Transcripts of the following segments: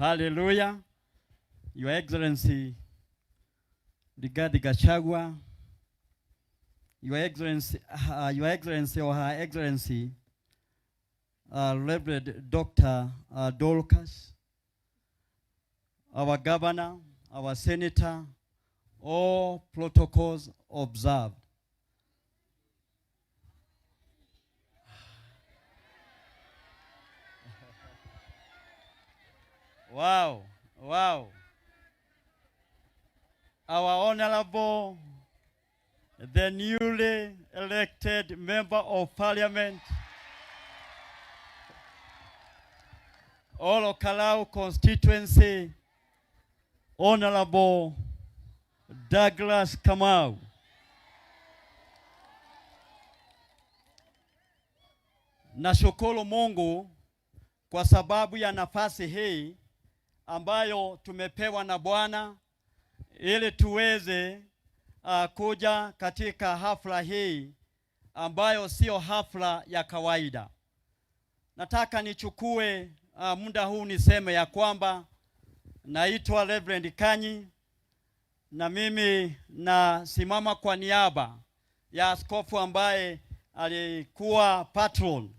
Hallelujah. Your Excellency Rigathi Gachagua, Your Excellency or Her Excellency Reverend Dr. Dorcas, our Governor, our Senator, all protocols observed. Wow. Our Honorable, the newly elected Member of Parliament, Ol Kalou constituency, Honorable Douglas Kamau. Nashukuru Mungu kwa sababu ya nafasi hii ambayo tumepewa na Bwana ili tuweze kuja katika hafla hii ambayo sio hafla ya kawaida. Nataka nichukue muda huu niseme ya kwamba naitwa Reverend Kanyi na mimi nasimama kwa niaba ya askofu ambaye alikuwa patron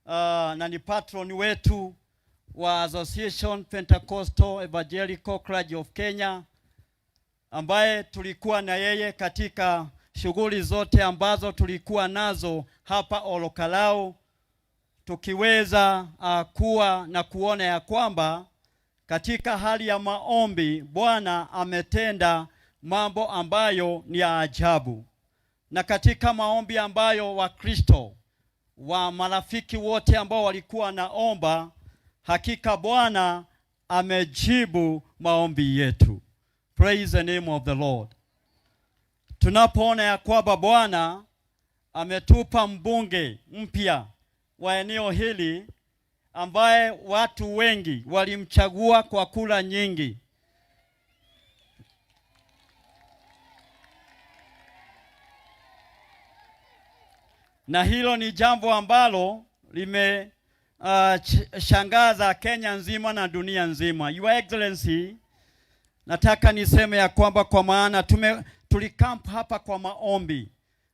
na ni patron wetu wa Association Pentecostal Evangelical Clergy of Kenya, ambaye tulikuwa na yeye katika shughuli zote ambazo tulikuwa nazo hapa Ol Kalou, tukiweza kuwa na kuona ya kwamba katika hali ya maombi Bwana ametenda mambo ambayo ni ya ajabu, na katika maombi ambayo Wakristo wa marafiki wote ambao walikuwa naomba, hakika Bwana amejibu maombi yetu. Praise the name of the Lord. Tunapoona ya kwamba Bwana ametupa mbunge mpya wa eneo hili ambaye watu wengi walimchagua kwa kura nyingi. Na hilo ni jambo ambalo lime shangaza Kenya nzima na dunia nzima. Your Excellency, nataka niseme ya kwamba kwa maana tulicamp hapa kwa maombi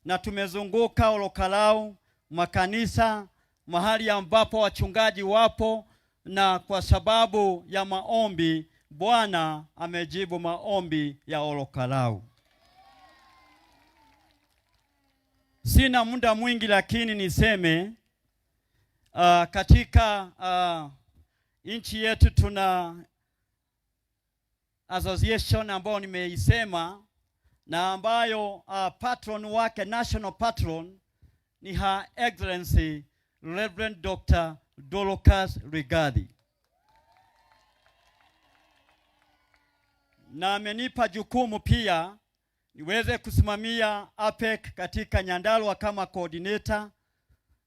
na tumezunguka Ol Kalou, makanisa, mahali ambapo wachungaji wapo, na kwa sababu ya maombi Bwana amejibu maombi ya Ol Kalou. Sina muda mwingi, lakini niseme katika nchi yetu tuna association ambayo nimeisema na ambayo patron wake, national patron, ni Her Excellency Reverend Dr. Dorcas Rigathi. Na amenipa jukumu pia niweze kusimamia APEC katika Nyandarua kama coordinator,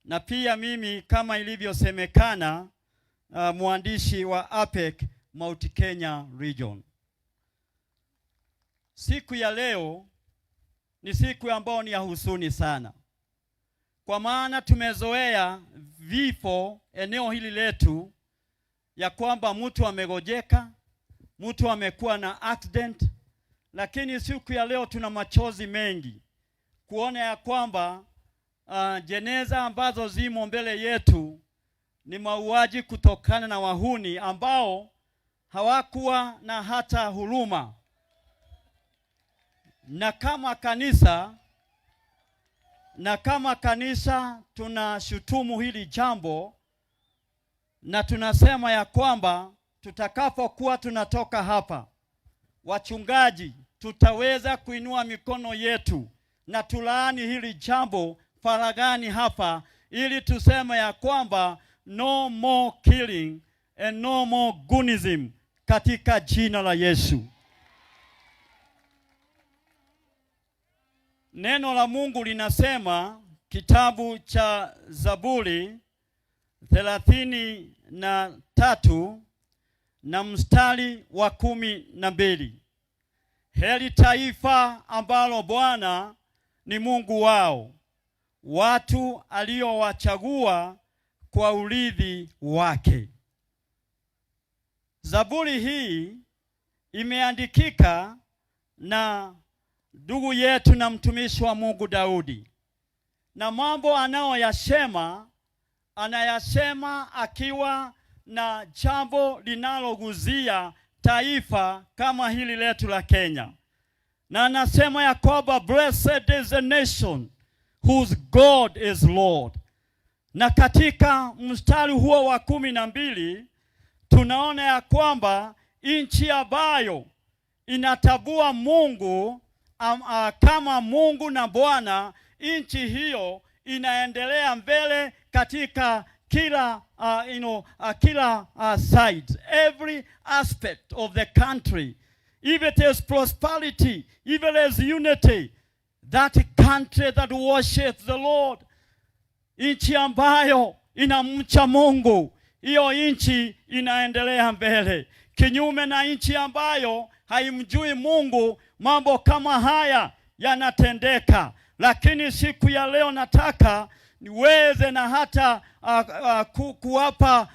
na pia mimi kama ilivyosemekana, mwandishi wa APEC Mount Kenya Region. Siku ya leo ni siku ambayo ni ya huzuni sana, kwa maana tumezoea vifo eneo hili letu, ya kwamba mtu amegonjeka, mtu amekuwa na accident, lakini siku ya leo tuna machozi mengi kuona ya kwamba jeneza ambazo zimo mbele yetu ni mauaji kutokana na wahuni ambao hawakuwa na hata huruma. Na kama kanisa tunashutumu hili jambo na tunasema ya kwamba tutakapokuwa tunatoka hapa, wachungaji tutaweza kuinua mikono yetu na tulaani hili jambo faraghani hapa, ili tuseme ya kwamba no more killing and no more gunism katika jina la Yesu. Neno la Mungu linasema kitabu cha Zaburi 33 na mstari wa 12. Heri taifa ambalo Bwana ni Mungu wao, watu aliowachagua kwa urithi wake. Zaburi hii imeandikika na ndugu yetu na mtumishi wa Mungu Daudi, na mambo anayoyasema anayasema akiwa na jambo linaloguzia taifa kama hili letu la Kenya, na anasema ya kwamba, "Blessed is the nation whose God is Lord." Na katika mstari huo wa 12 tunaona ya kwamba nchi ambayo inatambua Mungu kama Mungu na Bwana, nchi hiyo inaendelea mbele katika kila side, every aspect of the country. If it is prosperity, if it is unity, that country that worships the Lord, nchi ambayo inamcha Mungu, hiyo nchi inaendelea mbele. Kinyume na nchi ambayo haimjui Mungu, mambo kama haya yanatendeka. Lakini siku ya leo nataka niweze na hata kuwapa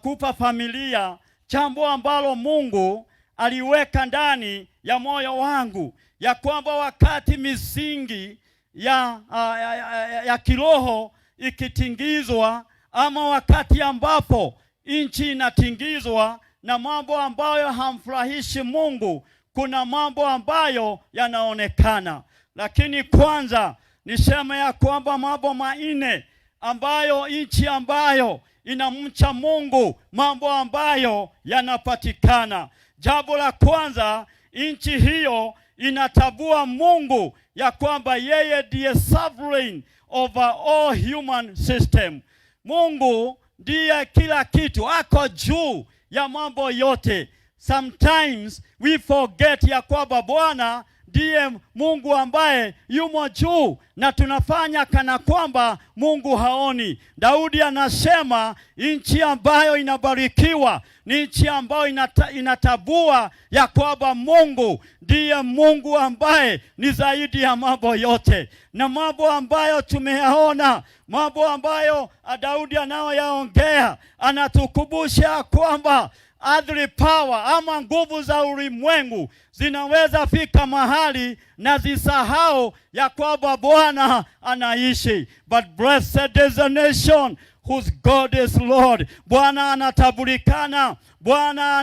kupa familia jambo ambalo Mungu aliweka ndani ya moyo wangu, ya kwamba wakati misingi ya kiroho ikitingizwa ama wakati ambapo nchi inatingizwa na mambo ambayo hamfurahishi Mungu, kuna mambo ambayo yanaonekana. Lakini kwanza niseme ya kwamba mambo manne ambayo nchi ambayo inamcha Mungu, mambo ambayo yanapatikana. Jambo la kwanza, nchi hiyo inatambua Mungu ya kwamba yeye ndiye sovereign over all human system. Mungu ndiye kila kitu, ako juu ya mambo yote. Sometimes we forget ya kwamba Bwana ndiye Mungu ambaye yumo juu na tunafanya kana kwamba Mungu haoni. Daudi anasema nchi ambayo inabarikiwa ni nchi ambayo inatambua ya kwamba Mungu ndiye Mungu ambaye ni zaidi ya mambo yote, na mambo ambayo tumeyaona, mambo ambayo Daudi anayoyaongea, anatukumbusha kwamba earthly power ama nguvu za ulimwengu zinaweza fika mahali na zisahau ya kwamba Bwana anaishi. But blessed is the nation whose God is Lord. Bwana anatambulikana, Bwana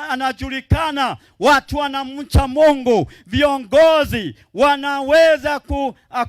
anajulikana, watu wanamcha Mungu, viongozi wanaweza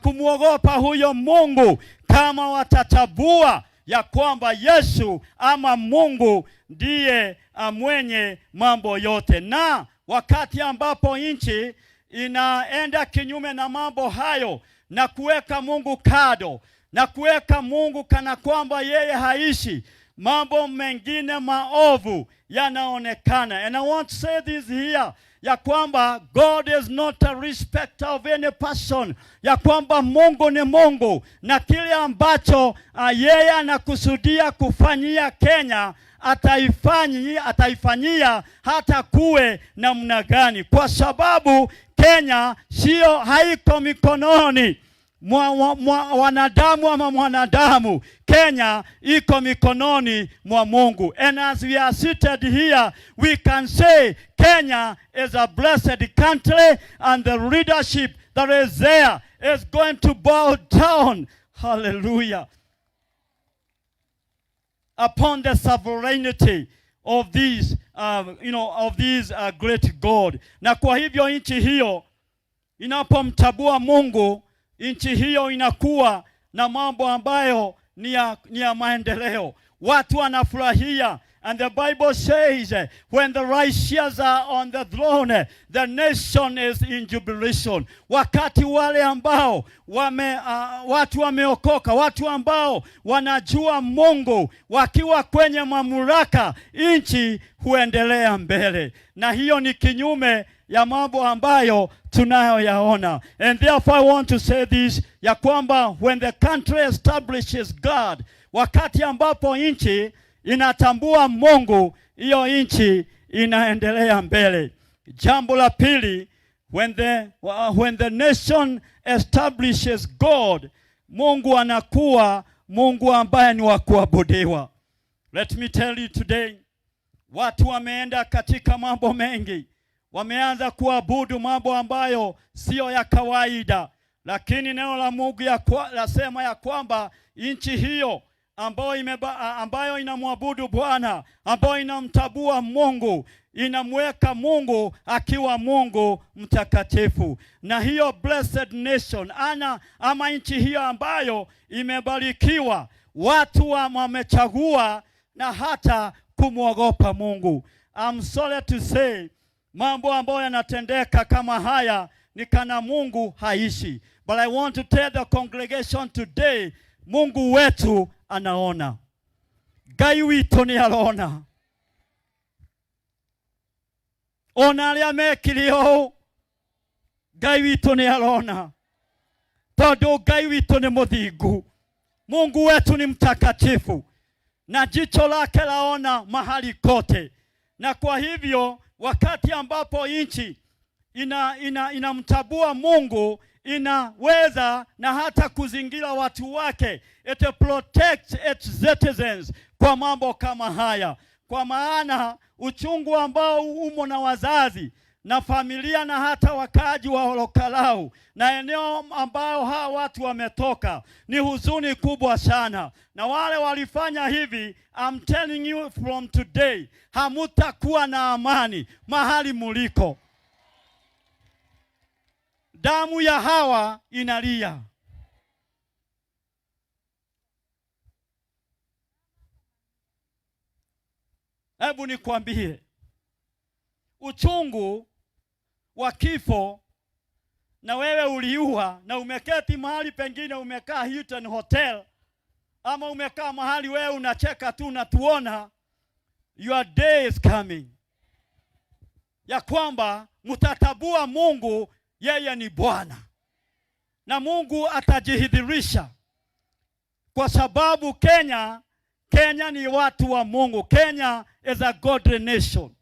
kumwogopa huyo Mungu kama watatambua ya kwamba Yesu ama Mungu ndiye mwenye mambo yote. Na wakati ambapo nchi inaenda kinyume na mambo hayo na kuweka Mungu kando na kuweka Mungu kana kwamba yeye haishi, mambo mengine maovu yanaonekana. And I want to say this here, ya kwamba God is not a respecter of any person, ya kwamba Mungu ni Mungu na kile ambacho yeye anakusudia kufanyia Kenya ataifanyia hata kuwe namna gani, kwa sababu Kenya sio, haiko mikononi mwa wanadamu ama mwanadamu. Kenya iko mikononi mwa Mungu. And as we are seated here, we can say Kenya is a blessed country and the leadership that is there is going to bow down. Hallelujah. Upon the sovereignty of these great God. Na kwa hivyo nchi hiyo inapomtambua Mungu, nchi hiyo inakuwa na mambo ambayo ni ya maendeleo, watu wanafurahia. And the Bible says, when the righteous are on the throne, the nation is in jubilation. Wakati wale ambao watu wameokoka, watu ambao wanajua Mungu wakiwa kwenye mamlaka, nchi huendelea mbele, na hiyo ni kinyume ya mambo ambayo tunayoyaona. And therefore I want to say this, ya kwamba when the country establishes God, wakati ambapo nchi inatambua Mungu, hiyo nchi inaendelea mbele. Jambo la pili, when the nation establishes God, Mungu anakuwa Mungu ambaye ni wa kuabudiwa. Let me tell you today, Watu wameenda katika mambo mengi, wameanza kuabudu mambo ambayo siyo ya kawaida, lakini neno la Mungu lasema ya kwamba nchi hiyo ambayo inamwabudu Bwana, ambayo inamtambua Mungu, inamweka Mungu akiwa Mungu mtakatifu, na hiyo blessed nation ama nchi hiyo ambayo imebarikiwa, watu wamechagua na hata kumwogopa Mungu. I'm sorry to say, mambo ambayo yanatendeka kama haya ni kana Mungu haishi. But I want to tell the congregation today, Mungu wetu anaona. Ngai witũ nĩ arona. Ona arĩa mekire ũũ, Ngai witũ nĩ arona, tondũ Ngai witũ nĩ mũthingu. Mungu wetu ni mtakatifu na jicho lake laona mahali kote, na kwa hivyo wakati ambapo nchi inamtambua Mungu, inaweza na hata kuzingira watu wake, it protect its citizens kwa mambo kama haya, kwa maana uchungu ambao umo na wazazi na familia na hata wakaaji wa Ol Kalou na eneo ambao hawa watu wametoka ni huzuni kubwa sana, na wale walifanya hivi, I'm telling you from today, hamutakuwa na amani mahali muliko. Damu ya hawa inalia. Hebu nikwambie, uchungu wa kifo, na wewe uliua na umeketi mahali pengine, umekaa Hilton Hotel ama umekaa mahali wewe unacheka tu unatuona, your day is coming, ya kwamba mtatambua Mungu yeye ni Bwana na Mungu atajidhihirisha, kwa sababu Kenya ni watu wa Mungu. Kenya is a godly nation,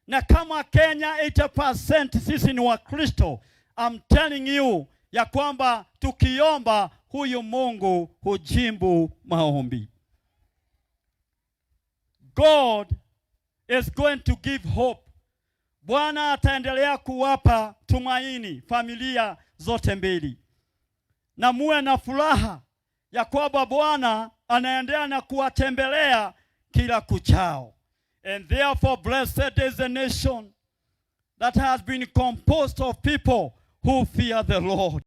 na kama Kenya 80% sisi ni Wakristo, I'm telling you ya kwamba tukiomba huyu Mungu hujibu maombi. God is going to give hope. Bwana ataendelea kuwapa tumaini familia zote mbili, na muwe na furaha ya kwamba Bwana anaendelea na kuwatembelea kila kuchao. And therefore blessed is the nation that has been composed of people who fear the Lord.